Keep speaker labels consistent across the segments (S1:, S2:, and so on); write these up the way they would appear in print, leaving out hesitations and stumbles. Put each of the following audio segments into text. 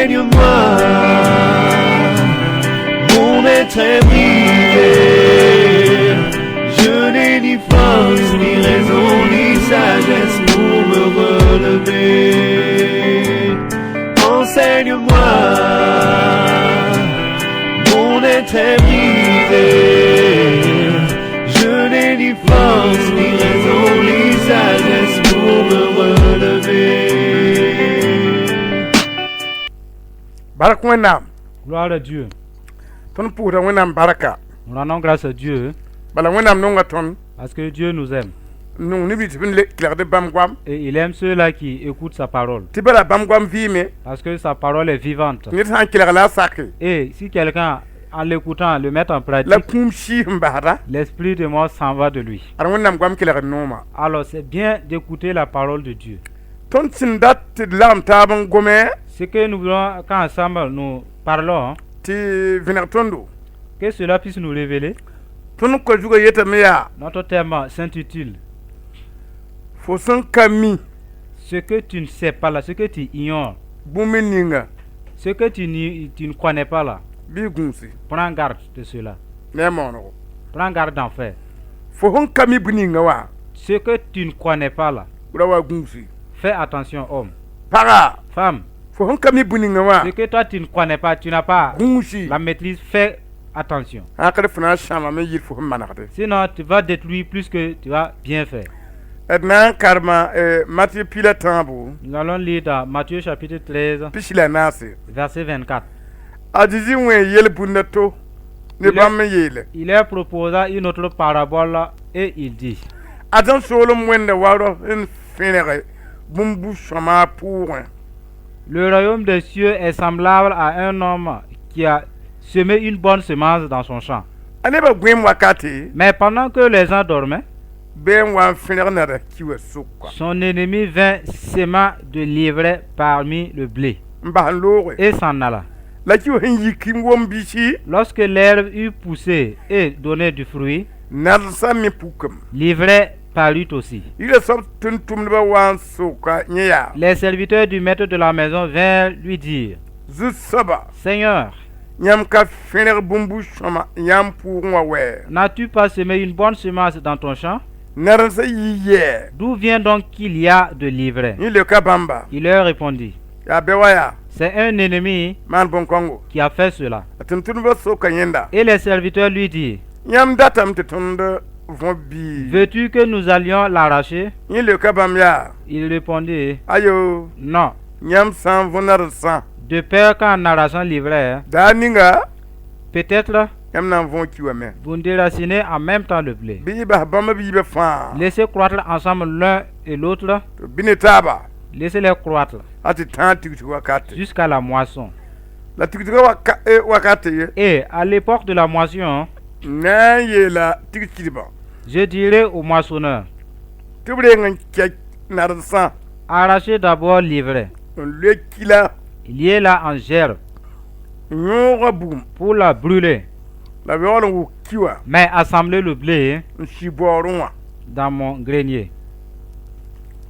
S1: Enseigne-moi, mon être est brisé. Je n'ai ni force, ni raison, ni sagesse pour me relever. Enseigne-moi, mon être est brisé. Je n'ai ni force, ni raison, ni sagesse pour me relever.
S2: Bark Wẽnnaam.
S3: Gloire à Dieu.
S2: Tõnd pʋʋsda Wẽnnaam barka.
S3: Nous rendons grâce à Dieu
S2: bala Wẽnnaam nonga tõnd
S3: parce que Dieu nous aime.
S2: N nong ne tɩ b n kelgd bãmb goam.
S3: Et il aime ceux-là qui écoutent sa parole.
S2: Tɩ bala bãmb goam vɩɩme.
S3: Parce que sa parole est vivante.
S2: Ned sã n kelg la a sake.
S3: Et si quelqu'un, en l'écoutant, le met en pratique,
S2: la kũum sɩɩs n basda.
S3: L'esprit de mort s'en va de lui.
S2: Ad Wẽnnaam goam kelgd nooma.
S3: Alors c'est bien d'écouter la parole de Dieu.
S2: Tõnd sẽn dat tɩ d lagem taab n gome
S3: Ce que nous voulons, quand ensemble nous parlons,
S2: tɩ vẽneg tõndo
S3: que cela puisse nous révéler.
S2: Tõnd koa zugã yetame yaa
S3: Notre thème s'intitule
S2: fo sẽn ka mi
S3: Ce que tu ne sais pas là, ce que tu ignores,
S2: bũmb ninga
S3: ce que tu ne connais pas là.
S2: Bɩ gũusi.
S3: Prends garde de cela.
S2: Ne a moonego.
S3: Prends garde d'en faire.
S2: Fo sẽn ka mi bũ ninga wã
S3: Ce que tu ne connais pas là,
S2: ra wa gũusi.
S3: Fais attention, homme.
S2: Paga
S3: Femme,
S2: fo sẽn ka mi bũ ninga wã
S3: ce que toi tu ne connais pas, tu n'as pas
S2: gũusi.
S3: La maîtrise, fais attention.
S2: Sãkd fo na n sãamame yɩl fo sẽn manegde.
S3: Sinon, tu vas détruire plus que tu vas bien faire.
S2: D na n karema Matɩ piig la tãabo
S3: Nous allons lire dans Matthieu chapitre 13,
S2: 24
S3: verset 24.
S2: A Zeezi wẽ yel-bũnda to ne bãmb n yeele.
S3: Il leur proposa une autre parabole et il dit:
S2: Ãdem soolem wẽnda wa rao sẽn fẽrg bũmb-bu-sõma pʋʋgẽ.
S3: Le royaume des cieux est semblable à un homme qui a semé une bonne semence dans son champ.
S2: A nebã gõeem wakate
S3: Mais pendant que les gens dormaient,
S2: bɩ n wa n fẽrg nada ki wã sʋka
S3: son ennemi vint sema de l'ivraie parmi le blé
S2: n bas n looge
S3: et s'en alla.
S2: La ki wã sẽn yik n wom bisi
S3: Lorsque l'herbe eut poussé et donné du fruit,
S2: nadsã me pukame
S3: l'ivraie parut aussi.
S2: Yirã soab tʋm-tʋmdbã wa n soka yẽ yaa
S3: Les serviteurs du maître de la maison vinrent lui dire:
S2: Zu-soaba
S3: Seigneur,
S2: yãmb ka fẽrg bũmb-bu-sõma yãmb pʋʋgẽ wã wɛ
S3: n'as-tu pas semé une bonne semence dans ton champ?
S2: Nadsã yi yɛɛ
S3: D'où vient donc qu'il y a de l'ivraie?
S2: Yẽ leoka bãmba
S3: Il leur répondit:
S2: yaa bɛ wa yaa
S3: C'est un ennemi
S2: maan bõn-kõngo
S3: qui a fait cela.
S2: A tʋm-tʋmdbã soka yẽnda
S3: Et les serviteurs lui dirent:
S2: yãmb datame tɩ tõnd võ bii
S3: Veux-tu que nous allions l'arracher?
S2: Yẽ leoka bãmb yaa
S3: Il répondit:
S2: ayo
S3: Non,
S2: yãmb sã n võ nadsã
S3: de peur qu'en arrachant l'ivraie,
S2: daa ninga
S3: peut-être
S2: yãmb na n võog ki wã me
S3: vous déracinez en même temps le blé.
S2: Bɩ y bas bãmb b yiibã fãa
S3: Laissez croître ensemble l'un et l'autre,
S2: tɩ bɩ ne taaba
S3: laissez-les croître
S2: a tɩ tãag tigsg wakate
S3: jusqu'à la moisson.
S2: La tigsgã waka eh, wakate ye
S3: Et à l'époque de la moisson,
S2: na n yeela tig-kidbã
S3: je dirai aux moissonneurs:
S2: tɩ b reng n kɛ nadsã
S3: Arrachez d'abord l'ivraie,
S2: n loe kila
S3: liez-la en gerbe
S2: n yõoga bugum
S3: pour la brûler,
S2: la b yaool n wʋk ki wã
S3: mais assemblez le blé
S2: n si baoorẽ wã.
S3: Dans mon grenier.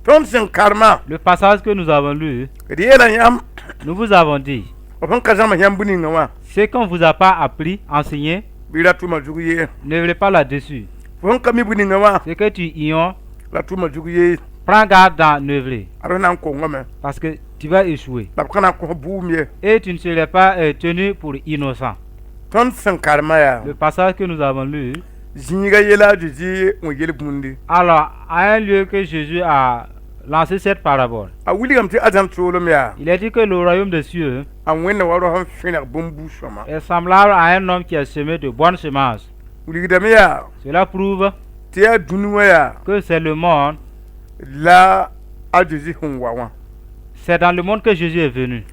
S2: Tõnd sẽn karema
S3: Le passage que nous avons lu,
S2: d yeela yãmb
S3: nous vous avons dit:
S2: b sẽn ka zãms yãmb bu-ningã wã
S3: Ce qu'on ne vous a pas appris, enseigné,
S2: bɩ ra tʋma zug ye
S3: ne pas là-dessus.
S2: Fo sẽn ka mi bu-ningã wã
S3: Ce que tu ignores,
S2: la tʋma zug ye
S3: prends garde d'en œuvrer,
S2: ad f na n kongame
S3: parce que tu vas échouer.
S2: La b ka na n kos bʋʋm ye.
S3: Et tu ne serais pas tenu pour innocent.
S2: Tõnd sẽn karema yaa
S3: Le passage que nous avons lu,
S2: zĩiga yela a Zezi wẽ yel-bũndi.
S3: Alors, à un lieu que Jésus a lancé cette parabole,
S2: A wilgame tɩ ãdem soolem yaa
S3: il a dit que le royaume des cieux
S2: a wẽnda wa rao sẽn fẽrg bũmb-bu-sõma
S3: est semblable à un homme qui a semé de bonnes semences.
S2: Wilgdame yaa
S3: Cela prouve
S2: tɩ yaa dũni wã yaa
S3: que c'est le monde,
S2: la a Zezi sẽn wa wã
S3: c'est dans le monde que Jésus est venu.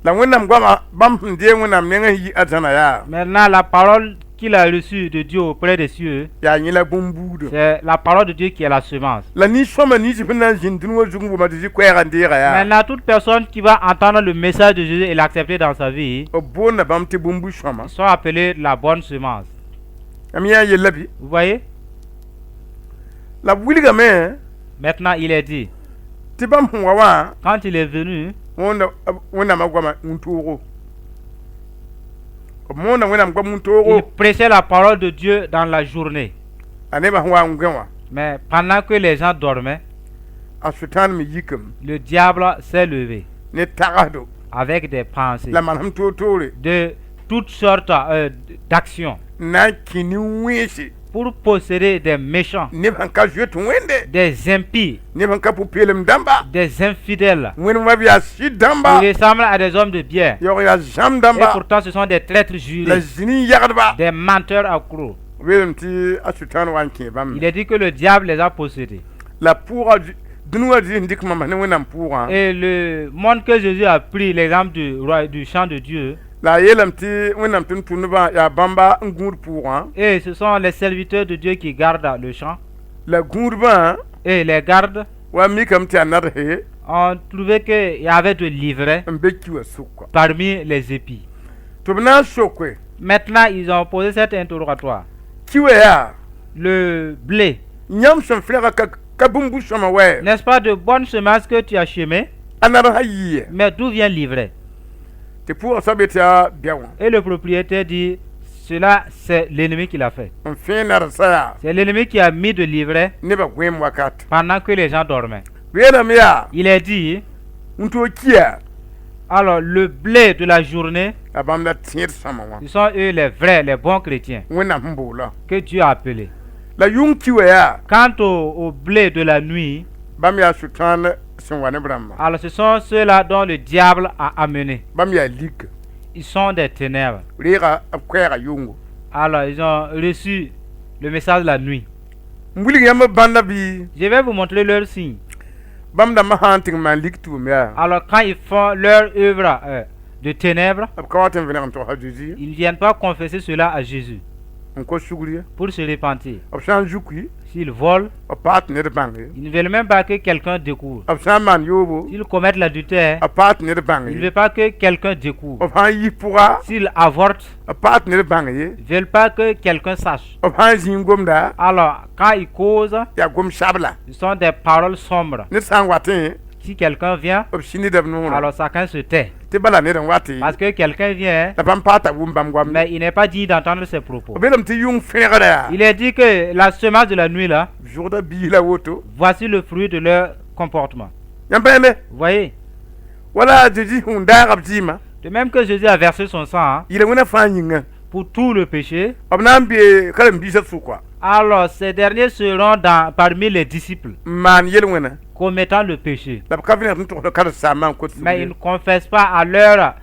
S2: La Wẽnnaam goama bãmb sẽn deeg Wẽnnaam nengẽ yi ãdẽna yaa
S3: Maintenant, la parole qu'il a reçue de Dieu auprès des cieux,
S2: yaa yẽ la bũmb-buudã
S3: c'est la parole de Dieu qui est la semence.
S2: La nin-sõma nins sẽn na n zĩnd dũni wã zug n wʋma Zezi koɛɛgã n deega yaa
S3: Maintenant, toute personne qui va entendre le message de Jésus et l'accepter dans sa vie,
S2: b boonda bãmb tɩ bũmb-bu-sõma
S3: ils sont appelés la bonne semence.
S2: Yãmb yã yella bɩ
S3: Vous voyez?
S2: La b wilgame
S3: Maintenant, il est dit,
S2: tɩ bãmb sẽn wa wã
S3: quand il est venu,
S2: Moonda Wẽnnaamã goamã wũntoogo, b moonda Wẽnnaam goam wũntoogo.
S3: Ils prêchaient la parole de Dieu dans la journée.
S2: A nebã sẽn wa n gõ wã,
S3: Mais pendant que les gens dormaient,
S2: a Sʋtãan me yikame
S3: le diable s'est levé
S2: ne tagsdo
S3: avec des pensées
S2: la manesem toor-toore
S3: de toutes sortes d'actions
S2: n na n kẽ nin-wẽnse
S3: pour posséder des méchants,
S2: neb sẽn ka zoet Wẽnde,
S3: des impies,
S2: neb sẽn ka pʋ-peelem dãmba,
S3: des infidèles.
S2: Wẽnd wa b yaa sɩd dãmba,
S3: Ils ressemblent à des hommes de bien.
S2: Yaoog yaa zãmb
S3: Et
S2: dãmba,
S3: pourtant, ce sont des traîtres
S2: la
S3: jurés,
S2: zĩni yagdba.
S3: Des menteurs accros.
S2: B yeelame tɩ a Sʋtãan wa n kẽ bãmb.
S3: Il est dit que le diable les a possédés.
S2: La pʋʋga dũni wã sẽn dɩk mamba ne Wẽnnaam pʋʋgã,
S3: Et le monde que Jésus a pris, l'exemple du roi, du champ de Dieu,
S2: la a yeelame tɩ Wẽnnaam tʋm-tʋmdbã yaa bãmba n gũud pʋʋgã,
S3: et ce sont les serviteurs de Dieu qui gardent le champ.
S2: La gũudbã
S3: Et les gardes
S2: wa mikame tɩ yaa nadse
S3: ont trouvé qu'il y avait de l'ivraie
S2: n be ki wã sʋka.
S3: Parmi les épis.
S2: Tɩ b na n soke,
S3: Maintenant, ils ont posé cet interrogatoire.
S2: Ki wã yaa,
S3: Le blé,
S2: yãmb sẽn fẽrga ka bũmb bu-sõama wɛ,
S3: n'est-ce pas de bonnes semences que tu as semées?
S2: A nadsã yɩɩ?
S3: Mais d'où vient l'ivraie?
S2: Tɩ pʋʋgã soab yetɩ yaa bɛ wã.
S3: Et le propriétaire dit, cela, c'est l'ennemi qui l'a fait.
S2: N fẽe nadsã yaa
S3: C'est l'ennemi qui a mis de l'ivraie
S2: nebã gõeem wakat.
S3: Pendant que les gens dormaient.
S2: B yeelame yaa,
S3: Il est dit,
S2: wũntoog kia,
S3: alors le blé de la journée,
S2: la bãmb la tẽed sõama wã,
S3: ce sont eux les vrais, les bons chrétiens
S2: Wẽnnaam sẽn boola.
S3: Que Dieu a appelés.
S2: La yʋng ki wã yaa,
S3: Quant au blé de la nuit,
S2: bãmb yaa Sʋtãan sẽn wa ne b rãmbã.
S3: Alors ce sont ceux-là dont le diable a amené.
S2: Bãmb yaa lika.
S3: Ils sont des ténèbres.
S2: Reega b koɛɛga yʋngo.
S3: Alors ils ont reçu le message de la nuit.
S2: N wilg yãmb bãnda bɩ?
S3: Je vais vous montrer leur signe.
S2: Bãmb dãmbã sã n tɩ n maan lik tʋʋm yaa,
S3: Alors quand ils font leur œuvre de ténèbres,
S2: b ka wa tɩ n vẽneg n togs a Zezi
S3: ils ne viennent pas confesser cela à Jésus
S2: n kos sugr ye.
S3: Pour se repentir.
S2: B sã n zuki,
S3: S'ils volent,
S2: b paa tɩ ned bãng ye.
S3: Ils ne veulent même pas que quelqu'un découvre.
S2: B sã n maan yoobo,
S3: S'ils commettent l'adultère,
S2: b paa tɩ ned bãng
S3: ils ne
S2: ye.
S3: veulent pas que quelqu'un découvre.
S2: B sã n yis pʋga,
S3: S'ils avortent,
S2: b paa tɩ ned bãng ye.
S3: Ils ne veulent pas que quelqu'un sache.
S2: B sã n zĩig gomda,
S3: Alors, quand ils causent,
S2: yaa gom sabla.
S3: Ce sont des paroles sombres.
S2: Ned sã n watẽ,
S3: Si quelqu'un vient,
S2: b sĩnida b noorã.
S3: Alors chacun se tait.
S2: Tɩ bala ned n wate,
S3: Parce que quelqu'un vient,
S2: la bãmb paa t'a wʋm bãmb goam.
S3: Mais il n'est pas digne d'entendre ses propos.
S2: B yeelame tɩ yʋng fẽegda yaa,
S3: Il est dit que la semence de la nuit là,
S2: zʋgda biis la woto.
S3: Voici le fruit de leur comportement.
S2: Yãmb pa yãmbe?
S3: Vous voyez?
S2: Wala a Zezi sẽn daaga b zɩɩmã,
S3: De même que Jésus a versé son sang, hein,
S2: yɩla wẽna fãa yĩnga,
S3: pour tout le péché,
S2: b na n bee karen-biisã sʋka
S3: alors ces derniers seront parmi les disciples
S2: n maan yel-wẽna,
S3: commettant le péché.
S2: La b ka vẽneg n togsd karen-saambã n kot
S3: Mais ils
S2: sugr.
S3: ne confessent pas à leur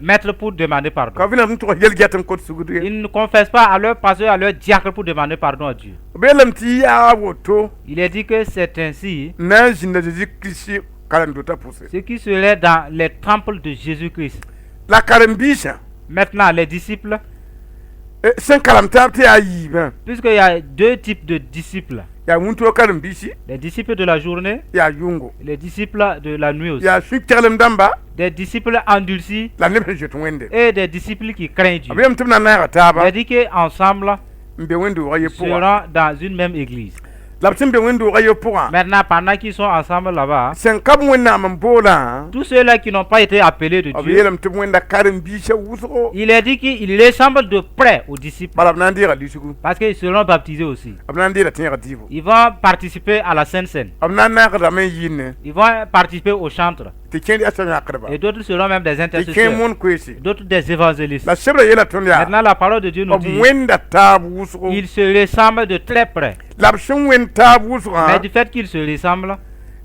S3: maître pour demander pardon.
S2: Ka vẽneg n togs yel-gɛt n kot sugr ye.
S3: Ils ne confessent pas à leur pasteur, à leur diacre pour demander pardon à Dieu.
S2: B yeelame tɩ yaa woto
S3: Il est dit que c'est ainsi
S2: n na n zĩnda Zezi Kirist karen-dotã pʋse.
S3: Ce qui serait dans les temples de Jésus-Christ.
S2: La karen-biisã,
S3: Maintenant, les disciples,
S2: sẽn karem taab tɩ yaa yiibã,
S3: puisqu'il y a deux types de disciples,
S2: yaa wũntoo karen-biisi,
S3: les disciples de la journée
S2: yaa yʋngo,
S3: et les disciples de la nuit aussi.
S2: Yaa sũ-keglem dãmba,
S3: Des disciples endurcis
S2: la neb sẽn zoet Wẽnde.
S3: Et des disciples qui craignent Dieu.
S2: B yeelame tɩ b na n naaga taaba
S3: Il a dit qu'ensemble,
S2: n be wẽnd-doogã ye pʋgã.
S3: Seront dans une même église.
S2: La b sẽn be wẽnd-doogã ye pʋgã,
S3: Maintenant, pendant qu'ils sont ensemble là-bas,
S2: sẽn ka b Wẽnnaam n boolã,
S3: tous ceux-là qui n'ont pas été appelés de
S2: b
S3: Dieu,
S2: yeelame tɩ b wẽnda karen-biisã wʋsgo,
S3: il est dit qu'ils ressemblent de près aux disciples
S2: bala b na n deega lisgu,
S3: parce qu'ils seront baptisés aussi.
S2: B na n deeda tẽegã dɩɩbo,
S3: Ils vont participer à la Sainte Cène.
S2: B na n naagdame n yɩnne,
S3: Ils vont participer au chantre.
S2: Tɩ kẽer yaa sã-yãkdba,
S3: Et d'autres seront même des
S2: tɩ kẽer
S3: intercesseurs.
S2: moon koeese.
S3: D'autres des évangélistes.
S2: La sebra yeela tõnd yaa,
S3: Maintenant, la parole de Dieu nous
S2: b
S3: dit
S2: wẽnda taab wʋsgo.
S3: Ils se ressemblent de très près.
S2: La b sẽn wẽnd taab wʋsgã,
S3: Mais du fait qu'ils se ressemblent,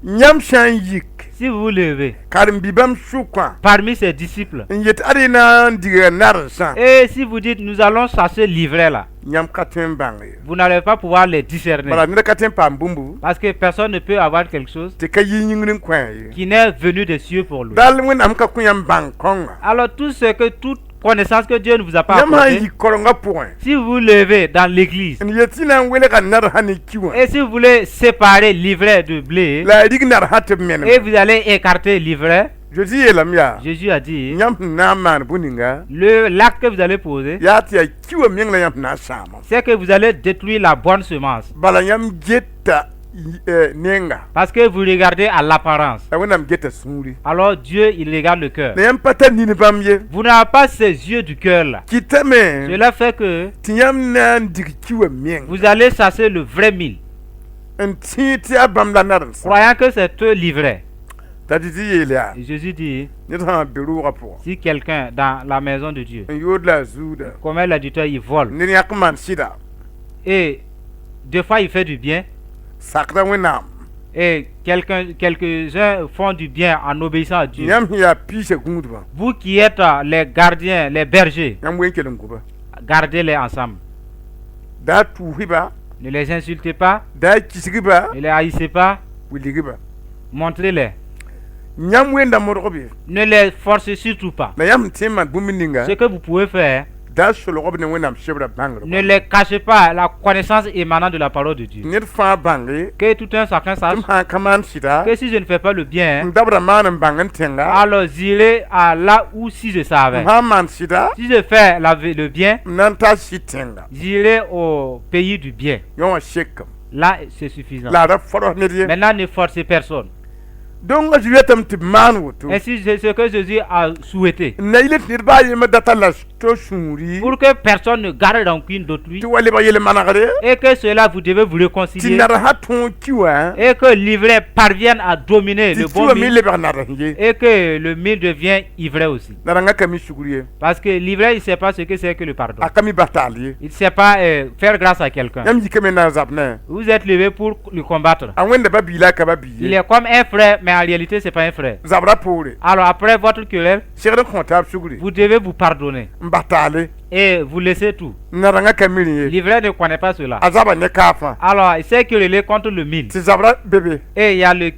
S2: yãmb sã n yik
S3: si vous vous levez
S2: karen-bi bãmb sʋkã
S3: parmi ses disciples,
S2: n yet ad y na n diga narsã,
S3: et si vous dites nous allons chasser l'ivraie là,
S2: yãmb ka tõe n bãng ye.
S3: Vous n'allez pas pouvoir les discerner.
S2: Bala ned ka tõe n paam bũmbu
S3: Parce que personne ne peut avoir quelque chose
S2: tɩ ka yi yĩngr n kõ ye.
S3: Qui n'est venu des cieux pour lui.
S2: Dal Wẽnnaam ka kõ yãmb bãng kõnga.
S3: Alors tout ce que, toute connaissance que Dieu ne vous a pas
S2: Yãmb sã n
S3: accordée,
S2: yik korengã pʋgẽ
S3: si vous vous levez dans l'église,
S2: n yet tɩ na n welga narsã ne ki wã,
S3: et si vous voulez séparer l'ivraie de blé,
S2: la a rig narsã tɩ b menem.
S3: Et vous allez écarter l'ivraie,
S2: Zeezi yeelame yaa,
S3: Jésus a dit,
S2: yãmb sẽn na n maan bũ-ninga,
S3: le l'acte que vous allez poser,
S2: yaa tɩ yaa ki wã meng la yãmb sẽn na n sãama.
S3: C'est que vous allez détruire la bonne semence.
S2: Bala yãmb geta Nenga.
S3: Parce que vous regardez à l'apparence.
S2: La Wẽnnaam geta sũuri.
S3: Alors Dieu, il regarde le cœur.
S2: La yãmb pa tar nin bãmb ye.
S3: Vous n'avez pas ces yeux du cœur là.
S2: Kɩtame
S3: Cela fait que
S2: tɩ yãmb na n dig ki wã meng
S3: vous allez chasser le vrai mil,
S2: n tẽeg tɩ yaa bãmb la narendsã.
S3: Croyant que c'est eux l'ivraie.
S2: T'a Zezi yeel yaa
S3: Et Jésus dit,
S2: ned sã n be roogã pʋgã
S3: si quelqu'un dans la maison de Dieu
S2: n yood la a zuuda
S3: commet l'adultère, il vole.
S2: Ned yãk n maan sɩda
S3: Et des fois, il fait du bien.
S2: Sakda Wẽnnaam
S3: Et quelques-uns font du bien en obéissant à Dieu.
S2: Yãmb sẽn yaa piisã gũudbã
S3: Vous qui êtes les gardiens, les bergers,
S2: yãmb wen kell n gʋba
S3: gardez-les ensemble.
S2: Da tuus-ba
S3: Ne les insultez pas,
S2: da kisg-ba
S3: ne les haïssez pas,
S2: wilg-ba
S3: montrez-les.
S2: Yãmb wenda modg be
S3: Ne les forcez surtout pas.
S2: La yãmb sẽn tõe n maan bũmb ninga
S3: Ce que vous pouvez faire,
S2: da solg b ne Wẽnnaam sebrã bãngr
S3: ne les cachez pas la connaissance émanant de la parole de Dieu.
S2: Ned fãa bãnge
S3: Que tout un chacun
S2: tɩ
S3: sache
S2: m sã n ka maan sɩda
S3: que si je ne fais pas le bien,
S2: m dabda maan n bãng n tẽnga
S3: alors j'irai à là où si je savais.
S2: M sã n maan sɩda
S3: Si je fais le bien,
S2: m na n ta sɩd tẽnga
S3: j'irai au pays du bien.
S2: Yõ wã sekame
S3: Là, c'est suffisant.
S2: La a ra fɔrs ned ye
S3: Maintenant, ne forcez personne.
S2: Donc a Zezi yetame tɩ b maan woto
S3: Ainsi, c'est ce que Jésus a souhaité.
S2: N na yɩl tɩ ned baa yembr data la to sũuri
S3: Pour que personne ne garde rancune d'autrui.
S2: Tɩ wa lebg yel-manegre
S3: Et que cela, vous devez vous
S2: tɩ
S3: réconcilier.
S2: nadsã tõog ki wã
S3: Et que l'ivraie parvienne à dominer
S2: tɩ
S3: le
S2: ki
S3: bon
S2: wã me
S3: mil.
S2: lebg nads ye
S3: Et que le mil devient ivraie aussi.
S2: Narãngã ka mi sugr ye
S3: Parce que l'ivraie, il ne sait pas ce que c'est que le pardon.
S2: A ka mi bas taal ye
S3: Il ne sait pas faire grâce à quelqu'un.
S2: Yãmb yikame na n zab ne
S3: Vous êtes levé pour le combattre.
S2: A wẽnda ba bii la a ka ba bii
S3: Il
S2: ye
S3: est comme un frère, mais en réalité, ce n'est pas un frère.
S2: Zabrã poore
S3: Alors après votre querelle,
S2: segd n kõ taab sugri
S3: vous devez vous pardonner.
S2: N bas taale
S3: Et vous laissez tout.
S2: Narãngã ka mirẽ ye
S3: L'ivraie ne connaît pas cela.
S2: A zaba ne kaafã
S3: Alors, il s'est querellé contre le mil.
S2: Tɩ zabrã be be
S3: Et il y a les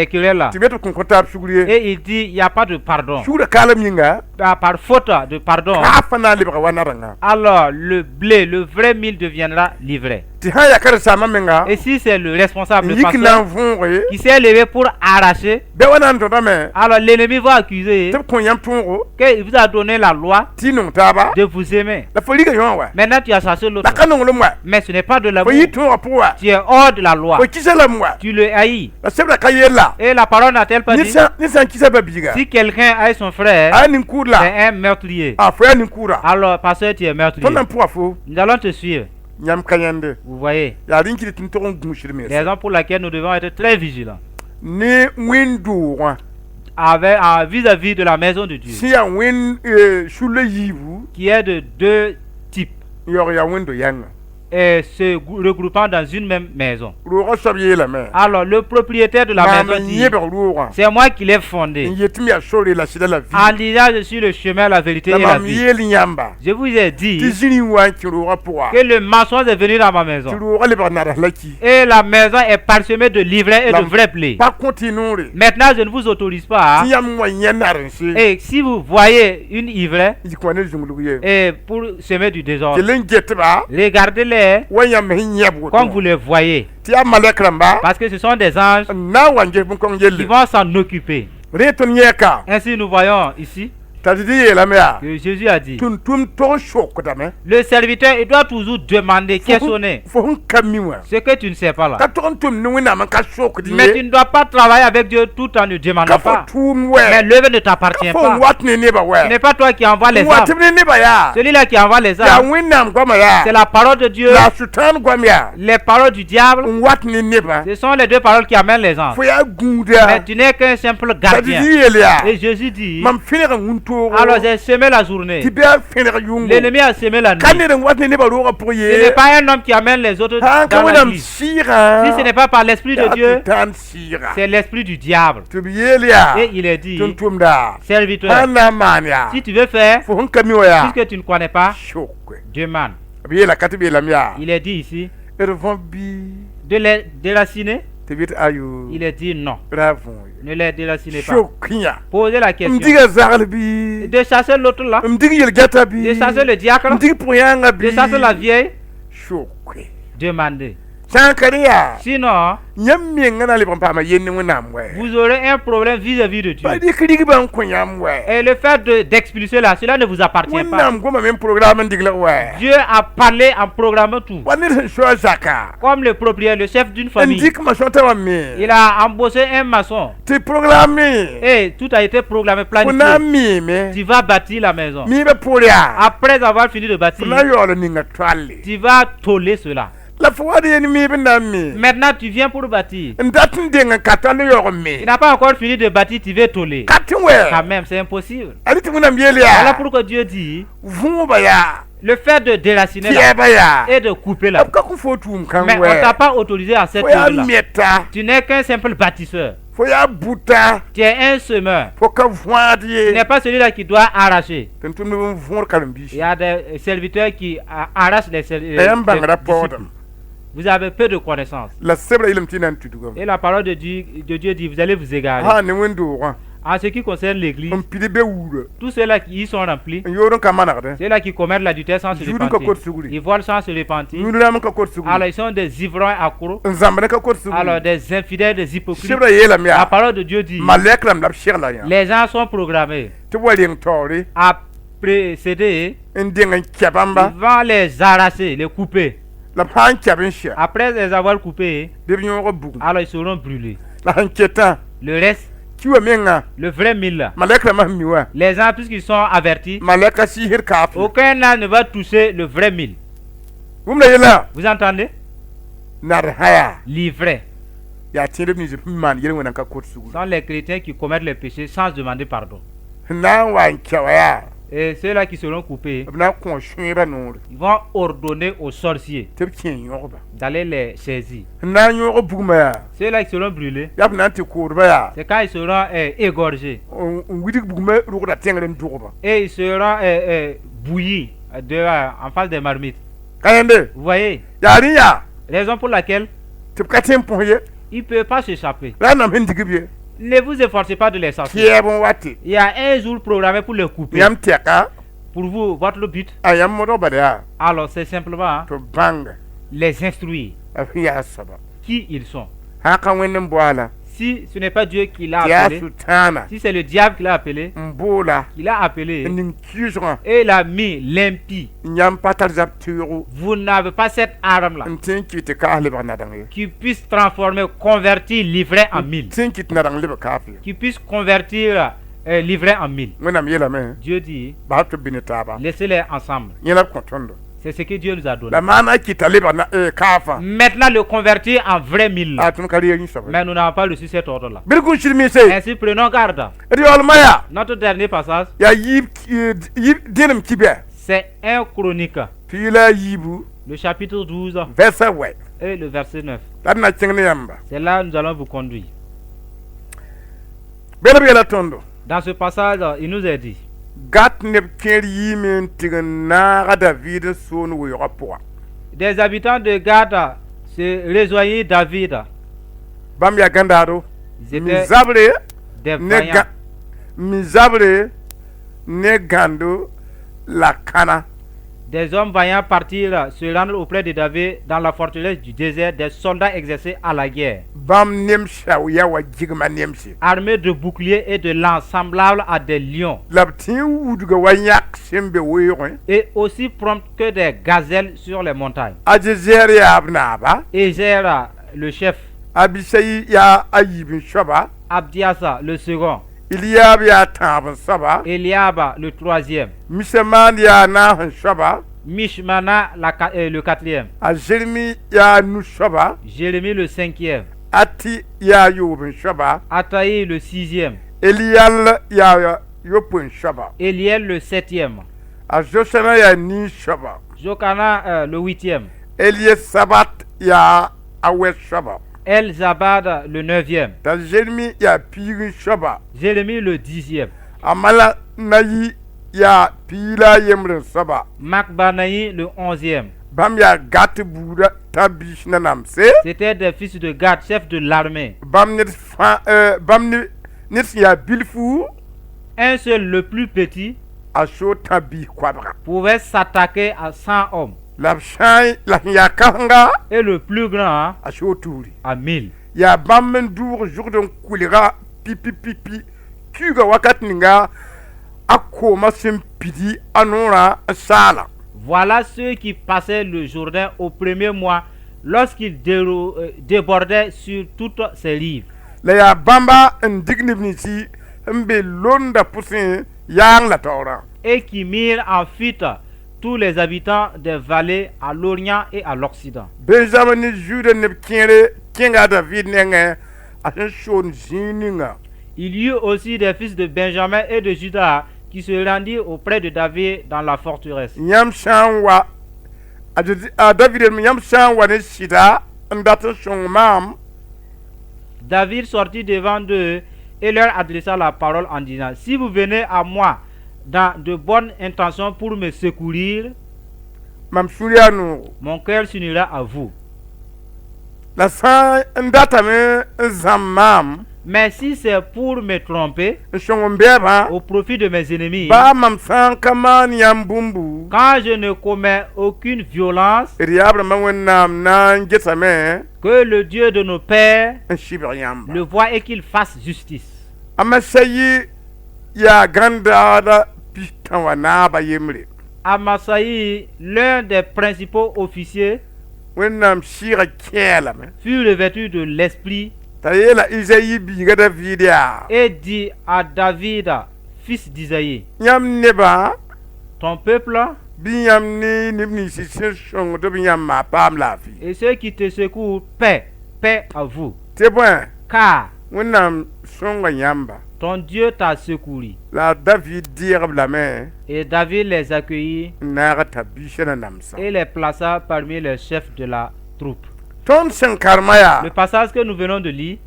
S3: querelles là.
S2: Tɩ be tɩ b kõn kõ taab sugr ye
S3: Et il dit, il n'y a pas de pardon.
S2: Sugrã kaalem yĩnga
S3: Ah, par faute de pardon,
S2: kaafã na n lebga wa narãngã
S3: alors le blé, le vrai mil deviendra l'ivraie.
S2: Tɩ sã n yaa karen-saambã menga
S3: Et si c'est le responsable,
S2: n
S3: le
S2: yik na
S3: pasteur,
S2: n võoge
S3: qui s'est levé pour arracher,
S2: bɩ wa na n tõdame
S3: alors l'ennemi va accuser
S2: tɩ b kõ yãmb tõogo
S3: qu'il vous a donné la loi
S2: tɩ y nong taaba
S3: de vous aimer.
S2: La fo riga yõ wa
S3: Maintenant, tu as chassé l'autre.
S2: La ka nonglem wa
S3: Mais ce n'est pas de
S2: fo
S3: l'amour.
S2: yɩ tõogã pʋgã wa
S3: Tu es hors de la loi.
S2: Fo kisa lame wa
S3: Tu le haïs.
S2: La sebra ka yella
S3: Et la parole n'a-t-elle pas
S2: ned
S3: dit
S2: sã ned sã n kisa ba-biiga
S3: si quelqu'un haït son frère,
S2: a yaa nin-kʋʋd la
S3: c'est un meurtrier.
S2: A fo yaa nin-kʋʋda
S3: Alors, pasteur, tu es meurtrier.
S2: Tõnd na n pʋga fo
S3: Nous allons te suivre.
S2: Yãmb ka yãnde
S3: Vous voyez,
S2: yaa rẽn kɩt tɩ n tog n gũusd mens
S3: raison pour laquelle nous devons être très vigilants
S2: ne wẽn-doogã
S3: vis-à-vis de la maison de Dieu,
S2: sẽn yaa wẽn sulla yiibu
S3: qui est de deux types
S2: n yaoog yaa wẽnd-do-yãnga
S3: et se regroupant dans une même maison.
S2: Roogã soab yeelame
S3: Alors, le propriétaire de la
S2: maam
S3: maison
S2: n
S3: dit,
S2: yẽbg roogã
S3: c'est moi qui l'ai fondé.
S2: N yet tɩ m yaa sore la sɩda la
S3: En
S2: vɩ
S3: disant, je suis le chemin, la vérité
S2: la
S3: et la
S2: maam
S3: vie.
S2: yeel yãmba
S3: Je vous ai
S2: tɩ
S3: dit
S2: zĩri n wa n kẽ roogã pʋga
S3: que le mensonge est venu dans ma
S2: tɩ
S3: maison.
S2: roogã lebg nads la ki
S3: Et la maison est parsemée de livrets et
S2: La-
S3: de vrais blés.
S2: pa kõ tɩ noore
S3: Maintenant, je ne vous autorise pas.
S2: Tɩ yãmb wa yẽ narense
S3: Et si vous voyez une ivraie
S2: yik wã ne zũnglg ye
S3: et pour semer du désordre,
S2: tɩ len getba
S3: regardez-les
S2: wa yãmb sẽn yẽb woto
S3: comme vous les voyez.
S2: Tɩ yaa malɛk rãmba
S3: Parce que ce sont des anges
S2: n na n wa n ges bõn-kõng
S3: qui
S2: yelle
S3: vont s'en occuper.
S2: Rẽ tõnd yẽka
S3: Ainsi, nous voyons ici
S2: t'a Zezi yeelame yaa
S3: que Jésus a dit,
S2: tʋm-tʋmd tog sokdame
S3: le serviteur, il doit toujours demander, questionner
S2: fo sẽn ka mi wã
S3: ce que tu ne sais pas là.
S2: Ka tog n tʋm ne Wẽnnaam n ka sokd
S3: Mais tu
S2: ye
S3: ne dois pas travailler avec Dieu tout en ne demandant
S2: ka fo
S3: pas.
S2: tʋʋm
S3: Mais
S2: wɛ
S3: l'œuvre ne t'appartient
S2: ka fo
S3: pas.
S2: n wat ne nebã
S3: Ce
S2: wɛ
S3: n'est pas toi qui envoies les
S2: n wat
S3: âmes.
S2: b ne nebã yaa
S3: Celui-là qui envoie les
S2: yaa
S3: âmes,
S2: Wẽnnaam goamã yaa
S3: c'est la parole de Dieu,
S2: la Sʋtãan goam yaa
S3: les paroles du diable.
S2: N wat ne nebã
S3: Ce sont les deux paroles qui amènent les anges.
S2: Fo yaa gũuda
S3: Mais tu n'es qu'un simple
S2: t'a
S3: gardien.
S2: Zezi yeel yaa
S3: Et Jésus dit,
S2: mam fẽneg n wũntoogo
S3: alors j'ai semé la journée.
S2: Tɩ bɩ a fẽneg yʋngo
S3: L'ennemi a semé la
S2: ka
S3: nuit.
S2: ned n wat ne nebã roogã pʋg
S3: Ce
S2: ye
S3: n'est pas un homme qui amène les autres
S2: sã n ka
S3: dans
S2: Wẽnnaam
S3: l'église.
S2: sɩɩgã
S3: Si ce n'est pas par l'esprit de
S2: yaa
S3: Dieu,
S2: Sʋtãan sɩɩga
S3: c'est l'esprit du diable.
S2: Tɩ b yeel yaa
S3: Et il est dit,
S2: tʋm-tʋmda
S3: serviteur,
S2: sã n na n maan yaa
S3: si tu veux faire,
S2: fo sẽn ka mi wã yaa
S3: puisque tu ne connais pas,
S2: sok
S3: demande.
S2: B yeela ka tɩ b yeelame yaa
S3: Il est dit ici,
S2: d võb bɩ
S3: de les déraciner,
S2: tɩ b yet ayo
S3: il est dit non.
S2: Ra võo
S3: Ne les déracinez pas.
S2: Sok yã
S3: Posez la
S2: m
S3: question.
S2: diga zagl bɩ
S3: De chasser l'autre là,
S2: m dig yel-gɛta bɩ
S3: de chasser le diacre,
S2: m dig pʋg-yãangã
S3: de
S2: bɩ
S3: chasser la vieille,
S2: sok
S3: demandez.
S2: Sã n ka rẽ yaa
S3: Sinon,
S2: yãmb menga na lebg n paama yell ne Wẽnnaam wɛ.
S3: Vous aurez un problème vis-à-vis de Dieu.
S2: Pa dɩk rigba n kõ yãmb wɛ.
S3: Et le fait d'expulser là, cela ne vous appartient pas.
S2: Wẽnnaam goma me n programme n diglg wɛ.
S3: Dieu a parlé en programmant tout.
S2: Wa ned sẽn soa zaka
S3: Comme le propriétaire, le chef d'une
S2: n
S3: famille.
S2: Dɩk maçon t'a wa me
S3: Il a embauché un maçon.
S2: Tɩ programme
S3: Et tout a été programmé,
S2: fo na n
S3: planifié.
S2: meeme
S3: Tu vas bâtir la maison.
S2: Miibã poor yaa
S3: Après avoir fini de bâtir,
S2: fo na n yaool n ninga toalle
S3: tu vas toler cela.
S2: La fo wa d yel miib n na n me
S3: Maintenant, tu viens pour bâtir.
S2: N dat n deng n ka toall yaoog n me
S3: Tu n'as pas encore fini de bâtir, tu veux toler.
S2: Ka tɩ wɛ
S3: Quand même, c'est impossible.
S2: A tɩ Wẽnnaam yeel
S3: Voilà
S2: yaa
S3: pourquoi Dieu dit,
S2: võoba yaa
S3: le fait de déraciner là,
S2: tɩɛba yaa
S3: et de couper là.
S2: B ka kõ fo tʋʋm kãng
S3: Mais on
S2: wɛ
S3: t'a pas autorisé à cette
S2: fo yaa
S3: œuvre-là.
S2: meta
S3: Tu n'es qu'un simple bâtisseur.
S2: Fo yaa buta
S3: Tu es un semeur.
S2: Fo ka võad
S3: Tu
S2: ye
S3: n'es pas celui-là qui doit arracher.
S2: Tʋm-tʋmdb n võor
S3: Il
S2: karen-biisi
S3: y a des serviteurs qui arrachent
S2: la yãmb
S3: les
S2: bãngrã
S3: disciples.
S2: paoodame
S3: Vous avez peu de connaissances.
S2: La sebrã yeelame tɩ y na n tudgame
S3: Et la parole de Dieu dit, vous allez vous égarer.
S2: Sã n ne wẽn-doogã
S3: En ce qui concerne l'église,
S2: n pid be wuurã
S3: tous ceux-là qui y sont remplis,
S2: n yoor n ka manegdẽ
S3: ceux-là qui commettent l'adultère sans se
S2: Juud n ka
S3: repentir,
S2: kot sugri.
S3: Ils volent sans se repentir,
S2: Yũud rãmb n ka kot sugri
S3: alors ils sont des ivrognes accros,
S2: n zãmbd n ka kot sugri
S3: alors des infidèles, des hypocrites.
S2: Sebrã yeelame
S3: La
S2: yaa
S3: parole de Dieu dit,
S2: malɛk rãmb la b segla yã
S3: les gens sont programmés
S2: tɩ b wa reng taoore
S3: à précéder,
S2: n deng n kɛ bãmba
S3: ils vont les arracher, les couper.
S2: La b sã n kɛb n sɛ
S3: Après les avoir coupés,
S2: bɩ b yõog bugum
S3: alors ils seront brûlés.
S2: La sẽn ketã
S3: Le reste,
S2: ki wa menga
S3: le vrai mil là,
S2: malɛk rãmbã sẽn mi wã
S3: les gens, puisqu'ils sont avertis,
S2: malɛka sɩɩsd kaaf
S3: aucun âne ne va toucher le vrai mil.
S2: Wʋmda yella
S3: Vous entendez?
S2: Nadsã yaa
S3: L'ivraie
S2: yaa tẽedb nins sẽn maan yel-wẽna n ka kot sugr
S3: sont les chrétiens qui commettent les péchés sans demander pardon.
S2: Sẽn na n wa n kɛ wa yaa
S3: Et ceux-là qui seront coupés,
S2: b na n kõ sõeebã noore
S3: ils vont ordonner aux sorciers
S2: tɩ b kẽ n yõgba
S3: d'aller les saisir.
S2: Sẽn na n yõog bugmã yaa
S3: Ceux-là qui seront brûlés,
S2: yaa b na n tɩ koodba yaa
S3: c'est quand ils seront égorgés
S2: n wilg bugmã rʋgda tẽngr n dʋgba
S3: et ils seront bouillis en face des marmites.
S2: Ka yẽnde
S3: Vous voyez?
S2: Yaa rẽ yaa
S3: Raison pour laquelle
S2: tɩ b ka tõe n põs ye
S3: ils ne peuvent pas s'échapper.
S2: La a nam sẽn dig b ye
S3: Ne vous efforcez pas de les sortir.
S2: Kɛɛb n wate
S3: Il y a un jour programmé pour les couper.
S2: Yãmb tɛka
S3: Pour vous, votre but,
S2: a yãmb modg bala yaa
S3: alors c'est simplement, hein,
S2: tɩ b bãnga
S3: les instruire
S2: b sẽn yaa soaba
S3: qui ils sont.
S2: Sã ka Wẽnd n boala
S3: Si ce n'est pas Dieu qui l'a
S2: tɩ yaa
S3: appelé,
S2: sʋtãana
S3: si c'est le diable qui l'a appelé,
S2: n boola
S3: qui l'a appelé
S2: n ning kɩɩsgã
S3: et il a mis l'impie,
S2: n yãmb pa tar zab teoogo
S3: vous n'avez pas cette arme-là
S2: n tõe n kɩt tɩ kaas lebg nadeng ye
S3: qui puisse transformer, convertir l'ivraie en mil,
S2: tõe n kɩt nadeng lebg kaaf ye
S3: qui puisse convertir l'ivraie en mil.
S2: Wẽnnaam yeelame
S3: Dieu dit,
S2: bas tɩ b bɩ ne taaba
S3: laissez-les ensemble.
S2: Yẽ la b kõ tõndo
S3: C'est ce que Dieu nous a donné.
S2: La maana kɩta lebg na kaafã
S3: Maintenant, le convertir en vrai mil.
S2: A tõnd ka reeg yẽ soaba
S3: Mais nous n'avons pas reçu cet ordre-là.
S2: Bɩ d gũ sɩd mense
S3: Ainsi, prenons garde.
S2: D yaoolmã yaa
S3: Notre dernier passage,
S2: yaa yiib yiib dẽnem kibɛ
S3: c'est 1 Chronique,
S2: piig la a yiibu
S3: le chapitre 12
S2: vɛrsa wɛ
S3: et le verset 9.
S2: La d na kẽng ne yãmba
S3: C'est là où nous allons vous conduire.
S2: Bẽd b yeela tõndo
S3: Dans ce passage, il nous est dit,
S2: Gat neb kẽer yiime n tɩg n naaga David n soond weoogã pʋga
S3: des habitants de Gad se rejoignirent David.
S2: Bãmb yaa gãndaado
S3: Ils étaient
S2: mi-zabre
S3: des
S2: ne
S3: vaillants.
S2: gã mi-zabre ne gãndo la kãna
S3: Des hommes vaillants partirent se rendre auprès de David dans la forteresse du désert, des soldats exercés à la guerre,
S2: Bãmb nemsa yaa wa gɩgma nemse
S3: armés de boucliers et de lances semblables à des lions,
S2: la b tẽ n wudga wa yãk sẽn be weoogẽ
S3: et aussi prompts que des gazelles sur les montagnes.
S2: A Zɛzɛɛr yaa b naaba
S3: Ézer, le chef,
S2: Abisai yaa a yiib n soaba
S3: Abdias, le second,
S2: Eliab yaa tãab n soaba
S3: Eliab, le troisième,
S2: Misemaan yaa naas n soaba
S3: Mishmana, le quatrième,
S2: a Zeremi yaa nu soaba
S3: Jérémie, le cinquième,
S2: Ati yaa yoob n soaba
S3: Ataï, le sixième,
S2: Eliyal yaa yopoe n soaba
S3: Eliel, le septième,
S2: a Zosana yaa nii soaba
S3: Jokana, le huitième,
S2: Eliesabat yaa a wɛ soaba
S3: Elzabad, le neuvième,
S2: t'a Zeremi yaa piig n soaba
S3: Jérémie, le 10e,
S2: a Malanayi yaa piig la a yembr n soaba
S3: Makbanaï, le 11e.
S2: Bãmb yaa Gat buudã tãb-biis nanamse
S3: C'étaient des fils de Gad, chefs de l'armée.
S2: Bãmb ned fãa bãmb ne ned sẽn yaa bilfu
S3: Un seul, le plus petit,
S2: a sood tãb-biis koabga
S3: pouvait s'attaquer à 100 hommes.
S2: La b sã n la sẽn yaa kãsenga
S3: Et le plus grand
S2: a soog tugri.
S3: À 1000.
S2: Yaa bãmb n dʋʋg zʋgd n kʋlga pipi pipi kiuga wakat ninga a koomã sẽn pidi a noorã n saala.
S3: Voilà ceux qui passaient le Jourdain au premier mois lorsqu'il débordait sur toutes ses rives.
S2: La yaa bãmba n dig neb ninsi n be londa pʋsẽ yaang la taoorã.
S3: Et qui mirent en fuite tous les habitants des vallées à l'Orient et à l'Occident.
S2: Benjamin ne Juda neb kẽere kẽnga a David nengẽ a sẽn soond zĩig ninga.
S3: Il y eut aussi des fils de Benjamin et de Juda qui se rendirent auprès de David dans la forteresse.
S2: Yãmb sã n wa a Zezi- a David yeelame yãmb sã n wa ne sɩda n dat n sõng maam.
S3: David sortit devant eux et leur adressa la parole en disant: Si vous venez à moi dans de bonnes intentions pour me secourir,
S2: mam sũur yaa noogo.
S3: Mon cœur s'unira à vous.
S2: La sã n datame n zãmb maam
S3: Mais si c'est pour me tromper
S2: n sõng n bɛɛbã
S3: au profit de mes ennemis,
S2: baa mam sã n ka maan yãmb bũmbu
S3: quand je ne commets aucune violence,
S2: d yaab rãmbã Wẽnnaam na n gesame
S3: que le Dieu de nos pères
S2: n sɩbg yãmba.
S3: Le voie et qu'il fasse justice.
S2: Amasayi yaa gãndaada pistã wã naaba yembre.
S3: Amasaï, l'un des principaux officiers,
S2: Wẽnnaam sɩɩgã kẽelame
S3: fut revêtu de l'esprit
S2: t'a yeela Izayi biiga David yaa
S3: et dit à David, fils d'Isaïe,
S2: yãmb nebã
S3: ton peuple
S2: bɩ yãmb ne neb nins sẽn sõngd b yãmb paam laafɩ.
S3: Et ceux qui te secourent, paix, paix à vous.
S2: Tɩ bõe
S3: Car
S2: Wẽnnaam sõnga yãmba.
S3: Ton Dieu t'a secouru.
S2: La David deeg-b lame
S3: Et David les accueillit
S2: n naag t'a biisã na namsã.
S3: Et les plaça parmi les chefs de la troupe.
S2: Tõnd sẽn karema yaa
S3: Le passage que nous venons de lire,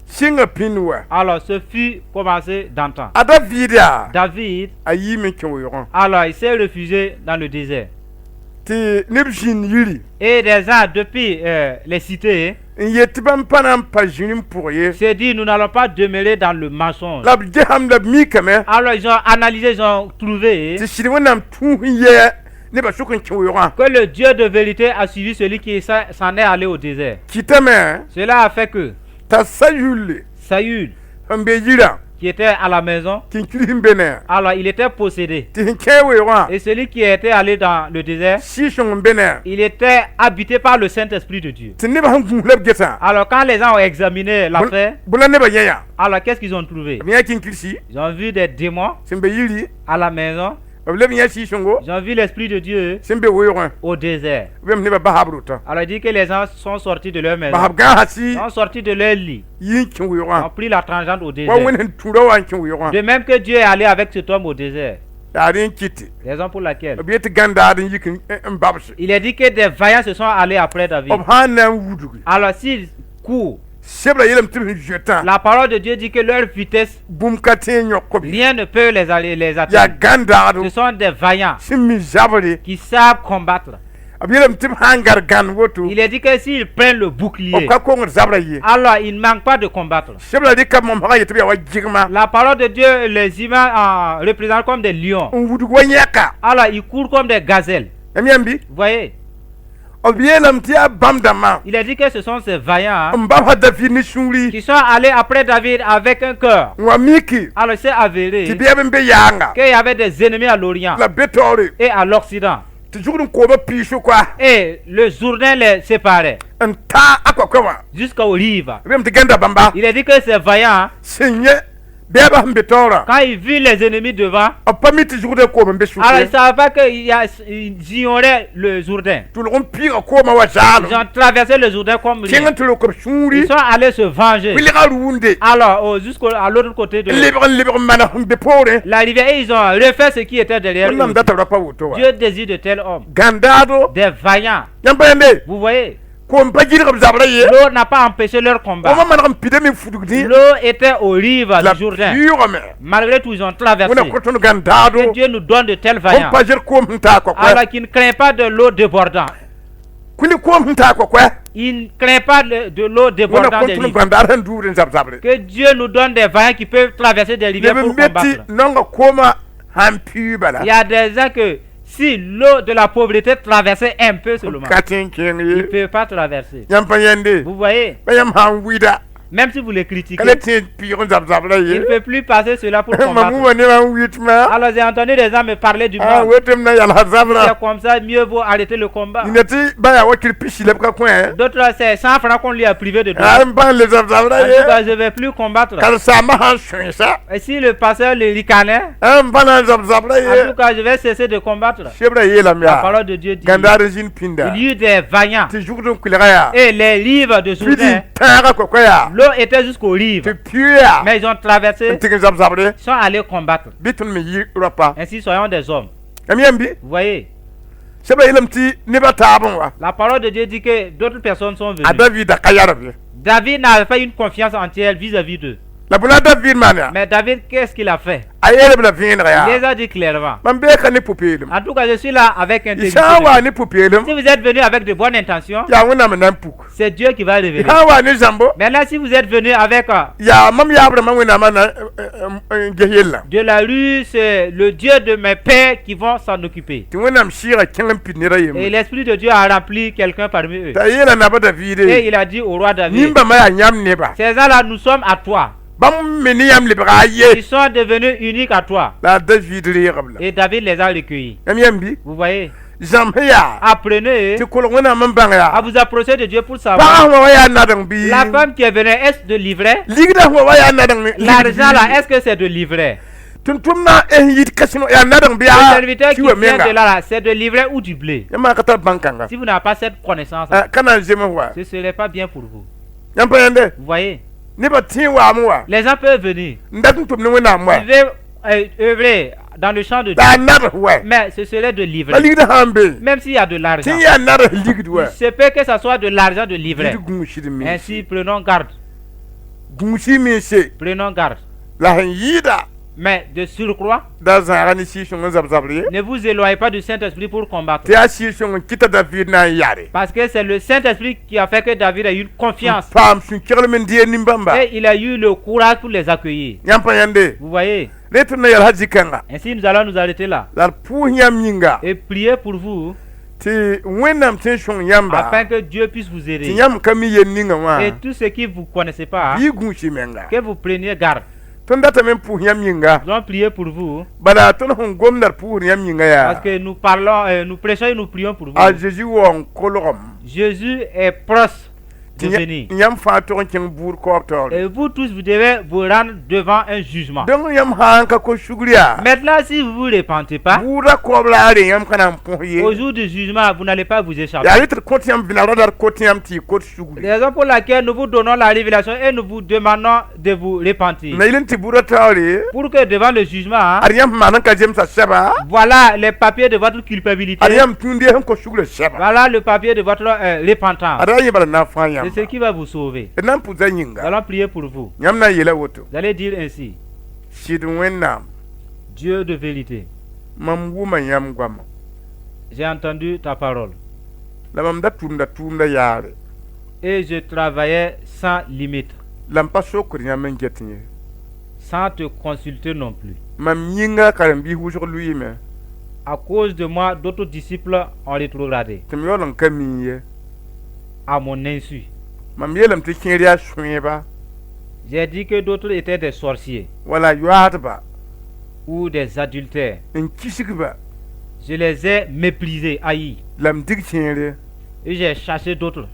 S2: sɩnga pĩnd wa.
S3: Alors ce fut commencé d'antan.
S2: A David yaa
S3: David,
S2: a yiime kẽ weoogẽ
S3: alors il s'est réfugié dans le désert.
S2: Tɩ neb zĩnd yiri
S3: Et des gens depuis les cités
S2: n yet tɩ bãmb pa na n pa zĩr n pʋg ye.
S3: S'est dit: nous n'allons pas demeurer dans le mensonge.
S2: La b gesame la b mikame
S3: Alors ils ont analysé, ils ont trouvé
S2: tɩ sɩd Wẽnnaam tũus n yɛ nebã sʋk n kẽ weoogã.
S3: Que le Dieu de vérité a suivi celui qui s'en est allé au désert.
S2: Kɩtame
S3: Cela a fait que
S2: t'a Sayul
S3: Saül,
S2: sẽn be yirã
S3: qui était à la maison,
S2: kĩnkir sẽn be ne
S3: alors il était possédé.
S2: Tɩ sẽn kẽ weoogã
S3: Et celui qui était allé dans le désert,
S2: sɩ-sõng n be ne
S3: il était habité par le Saint-Esprit de Dieu.
S2: Tɩ nebã sẽn gũus la b gesã.
S3: Alors quand les gens ont examiné l'affaire,
S2: bõ la nebã yẽ yã.
S3: Alors qu'est-ce qu'ils ont trouvé?
S2: B yã kĩnkirsi
S3: Ils ont vu des démons
S2: sẽn be yiri
S3: à la maison.
S2: B leb yã sɩ-sõngo
S3: Ils ont vu l'Esprit de Dieu
S2: sẽn be weoogẽ
S3: au désert.
S2: B nebã basa b rotã.
S3: Alors il dit que les gens sont sortis de leur maison.
S2: Basa b gãasa sɩ
S3: Ils sont sortis de leur lit.
S2: Yi n kẽ
S3: Ils
S2: weoogã
S3: ont pris la tangente au
S2: wa
S3: désert.
S2: Wẽnd sẽn tũudã wa n kẽ weoogã.
S3: De même que Dieu est allé avec cet homme au désert.
S2: Yaa rẽ n kɩtɩ
S3: Raison pour laquelle
S2: b yet tɩ gãndaad n yik n n babse.
S3: Il est dit que des vaillants se sont allés après David.
S2: B sã n na n wudgi
S3: Alors s'ils courent,
S2: sebra yeelame tɩ b sẽn zoetã
S3: la parole de Dieu dit que leur vitesse,
S2: bũmb ka tõe n yõk b.
S3: Rien ne peut les aller les
S2: Yaa
S3: atteindre.
S2: gãndaado
S3: Ce sont des vaillants
S2: sẽn mi zabre
S3: qui savent combattre.
S2: B yeelame tɩ b sã n gar gãnd woto
S3: Il est dit que s'ils prennent le bouclier,
S2: b ka kongd zabra ye.
S3: Alors ils ne manquent pas de combattre.
S2: Sebra rɩka momsgã yetɩ b yaa wa gɩgma
S3: La parole de Dieu les humains en représente comme des lions.
S2: N wudg wa yẽka.
S3: Alors ils courent comme des gazelles.
S2: Yãmb yãmb bɩ
S3: Vous voyez,
S2: b yeelame tɩ yaa bãmb dãmbã
S3: il est dit que ce sont ces vaillants, hein,
S2: n babsa David ne sũuri
S3: qui sont allés après David avec un cœur.
S2: N wa miki
S3: Alors c'est avéré
S2: tɩ bɛɛb n be yaanga
S3: qu'il y avait des ennemis à l'Orient
S2: la be taoore
S3: et à l'Occident.
S2: Tɩ zugd n koomã piisu koa
S3: Et le Jourdain les séparait
S2: n taa a koa wã
S3: jusqu'aux rives.
S2: B yeelame tɩ gãnda bãmba
S3: Il est dit que ces vaillants,
S2: sẽn yẽ bɛɛbã sẽn be taoorã
S3: quand ils virent les ennemis devant,
S2: b pa mi tɩ zugdã koom n be
S3: alors ils ne
S2: sʋke
S3: savaient pas qu'ils ignoraient le Jourdain.
S2: Tʋlg n piiga koomã wa zaalem.
S3: Ils ont traversé le Jourdain comme
S2: Kẽng
S3: rien.
S2: n tɩ rok b sũuri
S3: Ils sont allés se venger.
S2: Wilga rũunde
S3: Alors, jusqu'à l'autre côté de
S2: n lebg n lebg n maneg sẽn be poorẽ.
S3: La rivière, et ils ont refait ce qui était derrière
S2: Wẽnnaam
S3: eux.
S2: data ra pa woto wa
S3: Dieu désire de tels hommes,
S2: gãndaado
S3: des vaillants.
S2: Yãmb pa yãmbe
S3: Vous voyez,
S2: koom pa gɩdg b zabra ye
S3: l'eau n'a pas empêché leur combat.
S2: koomã maneg n pidame n fudgdẽ.
S3: L'eau était aux rives
S2: La
S3: du Jourdain.
S2: pioogame.
S3: Malgré tout, ils ont traversé.
S2: Wẽnnaam kõ tõnd gãndaado
S3: Que Dieu nous donne de tels
S2: kõn
S3: vaillants.
S2: pa zer koom sẽn taa koa
S3: Alors qu'ils ne craignent pas de l'eau débordant.
S2: Kuli koom sẽn taa koa
S3: Ils ne craignent pas de l'eau
S2: Wẽnnaam
S3: débordant
S2: kõ
S3: des
S2: tõnd
S3: rives.
S2: gãndaad sẽn duud n zab zabre.
S3: Que Dieu nous donne des vaillants qui peuvent traverser des rivières
S2: Neb
S3: pour
S2: n be tɩ
S3: combattre.
S2: naongã koomã sãn pii bala.
S3: Il y a des gens que Si l'eau de la pauvreté traversait un peu seulement,
S2: Ka tõe n kẽng
S3: il ne
S2: ye.
S3: peut pas traverser.
S2: Yãmb pa yãnde.
S3: Vous voyez,
S2: Pa yãmb sã n wɩda.
S3: même si vous le critiquez,
S2: Ka le tẽ pɩɩg n zab-zabra
S3: il
S2: ye.
S3: ne peut plus passer cela pour
S2: Mam
S3: combattre.
S2: wʋma nebã n wɩtmã.
S3: Alors j'ai entendu des gens me parler du
S2: Ah,
S3: monde.
S2: wetem na yalsa zabrã.
S3: C'est comme ça, mieux vaut arrêter le combat.
S2: Nina tɩ ba yaa wa kɩr pisi la b ka kõ.
S3: D'autres, c'est 100 francs qu'on lui a privé de donner.
S2: A n bãng le zab-zabrã
S3: En tout
S2: ye.
S3: cas, je ne vais plus combattre.
S2: Karen-saambã sã n sõesa.
S3: Et si le pasteur le ricanait,
S2: N pa na n zab-zabrã
S3: en
S2: ye.
S3: tout cas, je vais cesser de combattre.
S2: Sebrã yeelame
S3: La
S2: yaa.
S3: parole de Dieu dit,
S2: Gãndaar n zĩnd pĩnda.
S3: il y eut des vaillants
S2: Tɩ zugd n kolga yaa.
S3: et les rives de
S2: Pid
S3: Jourdain,
S2: n tãagã koa yaa.
S3: l'eau était jusqu'aux rives.
S2: Tɩ pɩ yaa.
S3: Mais ils ont traversé,
S2: N tɩg n zab-zabre.
S3: ils sont allés combattre.
S2: Bɩ tõnd me yi rapa.
S3: Ainsi, soyons des hommes.
S2: Yãmb yãmb bɩ?
S3: Vous voyez,
S2: Sebrã yeelame tɩ nebã taabẽ wa.
S3: la parole de Dieu dit que d'autres personnes sont
S2: A
S3: venues.
S2: David da ka yarb ye.
S3: David n'avait pas une confiance entière vis-à-vis d'eux.
S2: La bõe la David maan yaa.
S3: Mais David, qu'est-ce qu'il a fait?
S2: A yeelb la vẽeneg
S3: Il
S2: yaa.
S3: les a dit clairement.
S2: Mam bee ka ne pʋ-peelem.
S3: En tout cas, je suis là avec
S2: Y
S3: intégrité.
S2: sã n wa ne pʋ-peelem,
S3: Si vous êtes venu avec de bonnes intentions,
S2: yaa Wẽnnaam n na n puk.
S3: c'est Dieu qui va
S2: Y
S3: révéler.
S2: sã n wa ne zãmbo,
S3: Maintenant, si vous êtes venu avec
S2: yaa mam yaabrãmbã Wẽnnaamã na n ges yellã.
S3: de la rue, c'est le Dieu de mes pères qui vont s'en occuper.
S2: Tɩ Wẽnnaam sɩɩgã kẽng n pid ned a
S3: Et
S2: yembre.
S3: l'Esprit de Dieu a rempli quelqu'un parmi eux.
S2: T'a yeela naba David,
S3: Et il a dit au roi David,
S2: nin-bãmbã yaa yãmb neba.
S3: ces gens-là, nous sommes à toi.
S2: Bãmb me ne yãmb lebga a ye.
S3: Ils sont devenus uniques à toi.
S2: La a David reeg-b la.
S3: Et David les a recueillis.
S2: Yãmb yãmb bɩ?
S3: Vous voyez,
S2: Zãmb sẽn yaa.
S3: apprenez
S2: Tɩ kolg Wẽnnaam n bãng
S3: à
S2: yaa.
S3: vous approcher de Dieu pour savoir.
S2: Pagã sẽn wa yaa nadeng bɩ?
S3: La femme qui est venue, est-ce de l'ivraie?
S2: Ligdã sẽn wa yaa nadeng?
S3: L'argent là, est-ce que c'est de l'ivraie?
S2: Tʋm-tʋmdã n yit kãsem yaa nadeng bɩ
S3: Le
S2: yaa
S3: serviteur qui
S2: ki wa
S3: vient de
S2: menga.
S3: là, là, c'est de l'ivraie ou du blé?
S2: Yãmb maa ka tar bãn-kãnga.
S3: Si vous n'avez pas cette connaissance,
S2: Ka na n zems wa.
S3: ce ne serait pas bien pour vous.
S2: Yãmb pa yãnde.
S3: Vous voyez,
S2: Nebã tẽ waame wa.
S3: les gens peuvent venir.
S2: N dat n tʋm ne Wẽnnaam wa.
S3: Tu veux œuvrer dans le champ de Dieu,
S2: La a nads wa.
S3: mais ce serait de
S2: La
S3: l'ivraie.
S2: ligdã sã n be.
S3: Même s'il y a de l'argent,
S2: Tɩ yaa nads ligd wa.
S3: il se peut que ça soit de l'argent de l'ivraie.
S2: Tɩ gũusd me.
S3: Ainsi, prenons garde.
S2: Gũusi mense.
S3: Prenons garde.
S2: La sẽn yɩɩda.
S3: Mais de surcroît,
S2: Da zãaga ne Sɩɩg-sõng n zab-zabr ye.
S3: ne vous éloignez pas du Saint-Esprit pour combattre.
S2: Tɩ yaa Sɩɩg-sõng n kɩta David na n yare.
S3: Parce que c'est le Saint-Esprit qui a fait que David a eu une confiance.
S2: Paam sũ-keglem n dee nin-bãmba.
S3: Et il a eu le courage pour les accueillir.
S2: Yãmb pa yãnde.
S3: Vous voyez?
S2: Re tõnd na yɛl sã zĩ-kãnga.
S3: Ainsi, nous allons nous arrêter là
S2: La d pʋʋs yãmb yĩnga.
S3: et prier pour vous
S2: Tɩ Wẽnnaam tõe n sõng yãmba.
S3: afin que Dieu puisse vous
S2: Tɩ
S3: aider.
S2: yãmb ka mi yel ninga wã.
S3: Et tout ce qui vous connaissez pas,
S2: Bɩ y gũus y menga.
S3: que vous preniez garde.
S2: Tõnd datame n pʋʋs yãmb yĩnga.
S3: Nous allons prier pour vous
S2: Bala tõnd sẽn gomda d pʋʋsd yãmb yĩnga yaa.
S3: parce que nous parlons, nous prêchons et nous prions pour vous.
S2: A Zeezi wa n kolgem.
S3: Jésus est proche de
S2: Tɩ
S3: venir.
S2: yãmb fãa tog n kẽng buud kaoob taoore.
S3: Et vous tous, vous devez vous rendre devant un jugement.
S2: Donc yãmb sã n ka kos sugr yaa.
S3: Maintenant, si vous ne vous repentez pas,
S2: Buudã kaoob la a re yãmb ka na n põs ye.
S3: au jour du jugement, vous n'allez pas vous échapper.
S2: Yaa rɩ tɩ d kõt yãmb vẽneg ra d kot yãmb tɩ y kot sugri.
S3: Raison pour laquelle nous vous donnons la révélation et nous vous demandons de vous repentir.
S2: Na yel n tɩ buudã taoore.
S3: Pour que devant le jugement, hein,
S2: Ad yãmb maan n ka zemsa sɛba.
S3: voilà les papiers de votre culpabilité.
S2: Ad yãmb tũud sẽn kos sugrã sɛba.
S3: Voilà le papier de votre repentance.
S2: Ad ra yẽ bala na n fãa
S3: C'est
S2: yãmba.
S3: ce qui va vous sauver.
S2: D na n pʋsa
S3: Nous
S2: yĩnga.
S3: allons prier pour vous.
S2: Yãmb na n yeela woto.
S3: Vous allez dire ainsi,
S2: Sɩd Wẽnnaam.
S3: Dieu de vérité,
S2: Mam wʋma yãmb goama.
S3: j'ai entendu ta parole
S2: La mam da tʋmda tʋʋmda yaare.
S3: et je travaillais sans limite,
S2: La m pa sokd yãmb n get ye.
S3: sans te consulter non plus.
S2: Mam yĩnga karen-biis wʋsg lʋɩɩme.
S3: À cause de moi, d'autres disciples ont rétrogradé
S2: Tɩ m yaool n ka mii ye.
S3: à mon insu.
S2: Mam yeelame tɩ kẽer yaa sõeba
S3: J'ai dit que d'autres étaient des sorciers
S2: wala yoaadba
S3: ou des adultères.
S2: n kisg-ba
S3: Je les ai méprisés, haïs,
S2: la m dig kẽere.
S3: et j'ai chassé d'autres.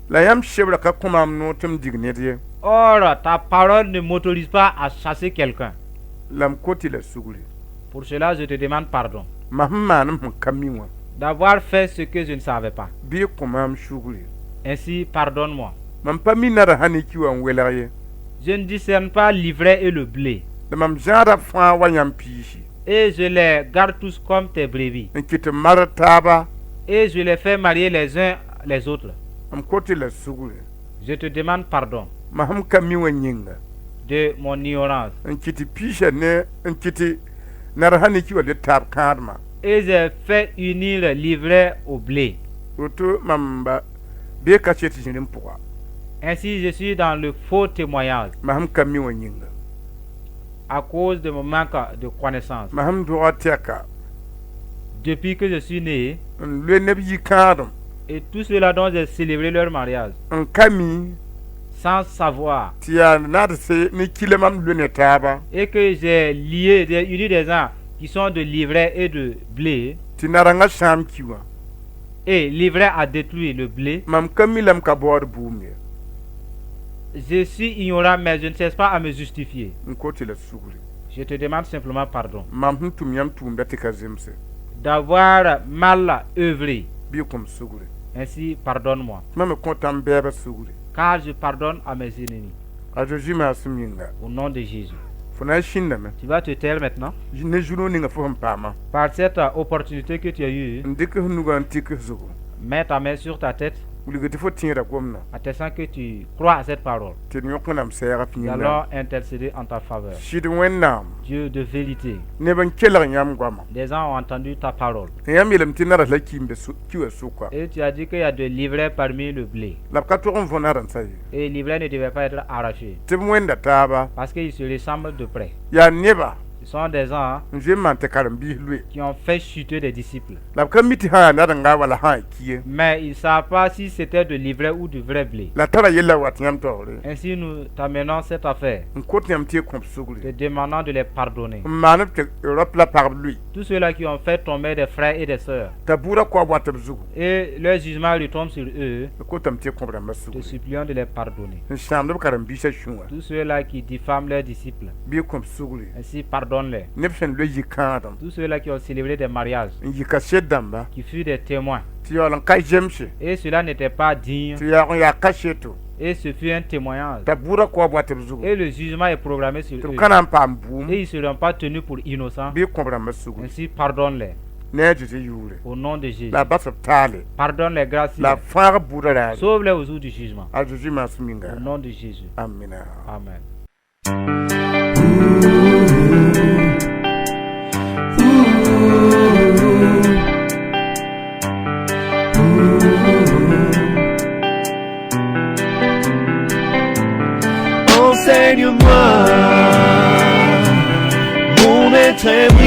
S2: La yãmb sebra ka kõ maam noor tɩ m dig ned ye.
S3: Or, ta parole ne m'autorise pas à chasser quelqu'un.
S2: La m kot-y la sugri.
S3: Pour cela, je te demande pardon
S2: Mam sẽn maan m sẽn ka mi wã.
S3: d'avoir fait ce que je ne savais pas.
S2: Bɩ y kõ maam sugri.
S3: Ainsi, pardonne-moi.
S2: Mam pa mi nada sã ne ki wã n welg ye.
S3: Je ne discerne pas l'ivraie et le blé,
S2: La mam zãada fãa wa yãmb piisi.
S3: et je les garde tous comme tes brebis,
S2: N kɩt m mar taaba.
S3: et je les fais marier les uns les autres.
S2: M kot-y la sugri.
S3: Je te demande pardon
S2: Mam sẽn ka mi wã yĩnga.
S3: de mon ignorance.
S2: N kɩt piisã ne n kɩt nad sã ne ki wã le taab kãadmã.
S3: Et j'ai fait unir l'ivraie au blé.
S2: Woto mam ba bee kaset zĩr n pʋga.
S3: Ainsi, je suis dans le faux témoignage
S2: Mam sẽn ka mi wã yĩnga.
S3: à cause de mon manque de connaissance.
S2: Mam sẽn doga tɛka.
S3: Depuis que je suis né,
S2: n loe neb yikãadem
S3: et tous ceux-là dont j'ai célébré leur mariage,
S2: n ka mi
S3: sans savoir,
S2: tɩ yaa nadse ne kila mam loe ne taaba
S3: et que j'ai lié, j'ai uni des gens qui sont de l'ivraie et de blé,
S2: tɩ narengã sãam ki wã
S3: et l'ivraie a détruit le blé.
S2: Mam ka mi la m ka baood bʋʋm ye.
S3: Je suis ignorant, mais je ne cherche pas à me justifier.
S2: N kot-y la sugri.
S3: Je te demande simplement pardon
S2: Mam sẽn tʋm yãmb tʋʋmda tɩ ka zemse.
S3: D'avoir mal œuvré.
S2: Bɩ y kõ m sugri.
S3: Ainsi, pardonne-moi,
S2: Tɩ mam me kõta m bɛɛbã sugri.
S3: Car je pardonne à mes ennemis.
S2: A Zeezi maasem yĩnga.
S3: Au nom de Jésus.
S2: Fo na n sĩndame.
S3: Tu vas te taire maintenant.
S2: Ne zu-noog ninga fo sẽn paamã.
S3: Par cette opportunité que tu as eue,
S2: N dɩk f nugã n tik f zugu.
S3: Mets ta main sur ta tête,
S2: Wilg tɩ fo tẽeda gomdã.
S3: Attestant que tu crois à cette parole.
S2: Tɩ d yõk Wẽnnaam sɛɛga f
S3: Nous
S2: yĩnga.
S3: Allons intercéder en ta faveur.
S2: Sɩd Wẽnnaam.
S3: Dieu de vérité.
S2: Neb n kelg yãmb goama.
S3: Des gens ont entendu ta parole.
S2: Yãmb yeelame tɩ naras la ki n be ki wã sʋka.
S3: Et tu as dit qu'il y a de l'ivraie parmi le blé.
S2: La b ka tog n võ narensã ye.
S3: Et l'ivraie ne devait pas être arraché.
S2: Tɩ b wẽnda taaba.
S3: Parce qu'ils se ressemblent de près.
S2: Yaa neba
S3: Ce sont des gens
S2: n zoe n maan tɩ karen-biis loe.
S3: Qui ont fait chuter des disciples.
S2: La b ka mi tɩ sã yaa narenga wala sã yaa ki ye.
S3: Mais ils ne savent pas si c'était de l'ivraie ou du vrai blé.
S2: La tara yella wat yãmb taoore.
S3: Ainsi, nous t'amenons cette affaire,
S2: N kot yãmb tɩ y kõ b sugri.
S3: Te demandant de les pardonner.
S2: N maan b tɩ rap la pagb lʋɩ.
S3: Tous ceux-là qui ont fait tomber des frères et des sœurs,
S2: T'a bʋʋda koa wat b zugu.
S3: Et leur jugement retombe sur eux,
S2: D kotame tɩ y kõ b rãmbã
S3: te
S2: sugri.
S3: Supplions de les pardonner.
S2: N sãamd b karen-biisã sũ wã.
S3: Tous ceux-là qui diffament leurs disciples,
S2: Bɩ y kõ b sugri.
S3: Ainsi pardonne-les.
S2: Neb sẽn loe yikãadem.
S3: Tous ceux-là qui ont célébré des mariages,
S2: N yɩ kaset dãmba.
S3: Qui furent des témoins,
S2: Tɩ yaool n ka zemse.
S3: Et cela n'était pas digne,
S2: Tɩ yaoog n yaa kaseto.
S3: Et ce fut un témoignage.
S2: T'a bʋʋda koa wat b zugu.
S3: Et le jugement est programmé sur
S2: Tɩ b
S3: eux.
S2: ka na n paam bʋʋm.
S3: Et ils ne seront pas tenus pour innocents.
S2: Bɩ y kõ b rãmbã sugri.
S3: Ainsi pardonne-les.
S2: Ne a Zeezi yʋʋre.
S3: Au nom de Jésus.
S2: La bas b taale.
S3: Pardonne les grâces.
S2: La fãag bʋʋda raare.
S3: Sauve-les au jour du jugement.
S2: A Zeezi maasem yĩnga.
S3: Au nom de Jésus.
S2: Amina.
S3: Amen.
S1: Enseigne-moi, mon maître aimé.